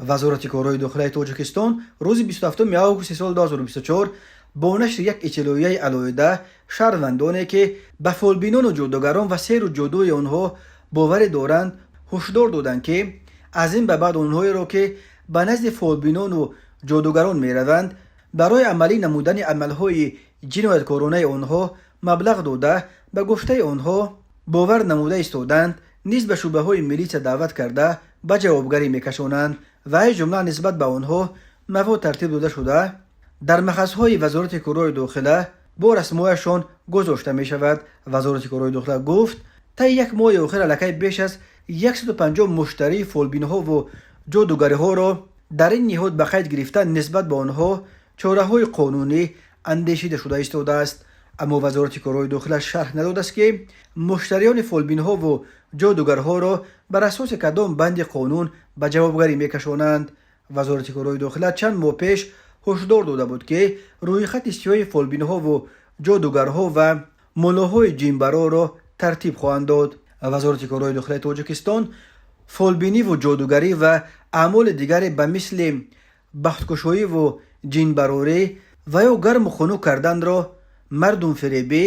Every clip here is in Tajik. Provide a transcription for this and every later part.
Вазорати корҳои дохилаи Тоҷикистон рӯзи 27 августи соли 2024 бо нашри як иттилоияи алоҳида шаҳрвандоне, ки ба фолбинону ҷодугарон ва сеҳру ҷодуи онҳо боварӣ доранд, ҳушдор доданд, ки аз ин ба баъд онҳоеро, ки ба назди фолбинону ҷодугарон мераванд, барои амалӣ намудани амалҳои ҷинояткоронаи онҳо маблағ дода, ба гуфтаи онҳо, бовар намуда истоданд, низ ба шӯъбаҳои милитсия даъват карда, ба ҷавобгарӣ мекашонанд ва аз ҷумла нисбат ба онҳо мавод тартиб дода шуда, дар махазҳои Вазорати корҳои дохила бо расмҳояшон гузошта мешавад. Вазорати корҳои дохила гуфт, таи як моҳи охир аллакай беш аз 150 муштарии фолбинҳову ҷодугариҳоро дар ин ниҳод ба қайд гирифта, нисбат ба онҳо чораҳои қонунӣ андешида шуда истодааст. Аммо Вазорати корҳои дохила шарҳ надодааст, ки муштариёни фолбинҳову ҷодугарҳоро бар асоси кадом банди қонун ба ҷавобгарӣ мекашонанд. Вазорати корҳои дохила чанд моҳ пеш ҳушдор дода буд, ки рӯйхати сиёҳи фолбинҳову ҷодугарҳо ва муллоҳои ҷинбароро тартиб хоҳанд дод. Вазорати корҳои дохилаи Тоҷикистон фолбиниву ҷодугарӣ ва аъмоли дигаре ба мисли бахткушоиву ҷинбарорӣ ва ё гарму хунук карданро мардумфиребӣ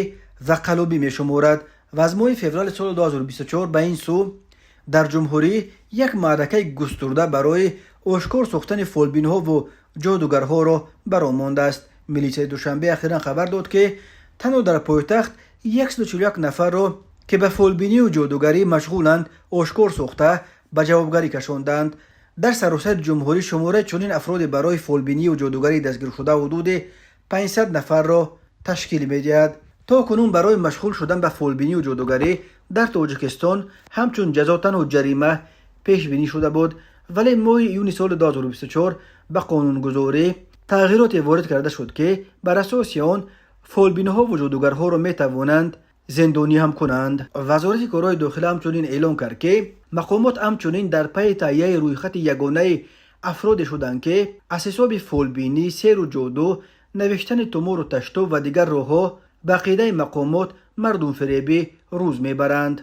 ва қаллобӣ мешуморад ва аз моҳи феврали соли 2024 ба ин сӯ дар ҷумҳурӣ як маъракаи густурда барои ошкор сохтани фолбинҳову ҷодугарҳоро баром мондааст. Милитсияи Душанбе ахиран хабар дод, ки танҳо дар пойтахт 141 нафарро, ки ба фолбинию ҷодугарӣ машғуланд, ошкор сохта, ба ҷавобгарӣ кашонданд. Дар саросари ҷумҳурӣ шумораи чунин афроде барои фолбинию ҷодугарӣ дастгиршуда ҳудуди 500 нафарро ташкил медиҳад. То кунун барои машғул шудан ба фолбинию ҷодугарӣ дар Тоҷикистон ҳамчун ҷазо танҳо ҷарима пешбинӣ шуда буд, вале моҳи июни соли 2024 ба қонунгузорӣ тағйироте ворид карда шуд, ки бар асоси он фолбинҳову ҷодугарҳоро метавонанд зиндонӣ ҳам кунанд. Вазорати корҳои дохила ҳамчунин эълон кард, ки мақомот ҳамчунин дар пайи таҳияи рӯйхати ягонаи афроде шуданд, ки аз ҳисоби фолбинӣ, сеҳру ҷоду, навиштани тумору таштуб ва дигар роҳҳо, ба ақидаи мақомот, мардумфиребӣ рӯз мебаранд.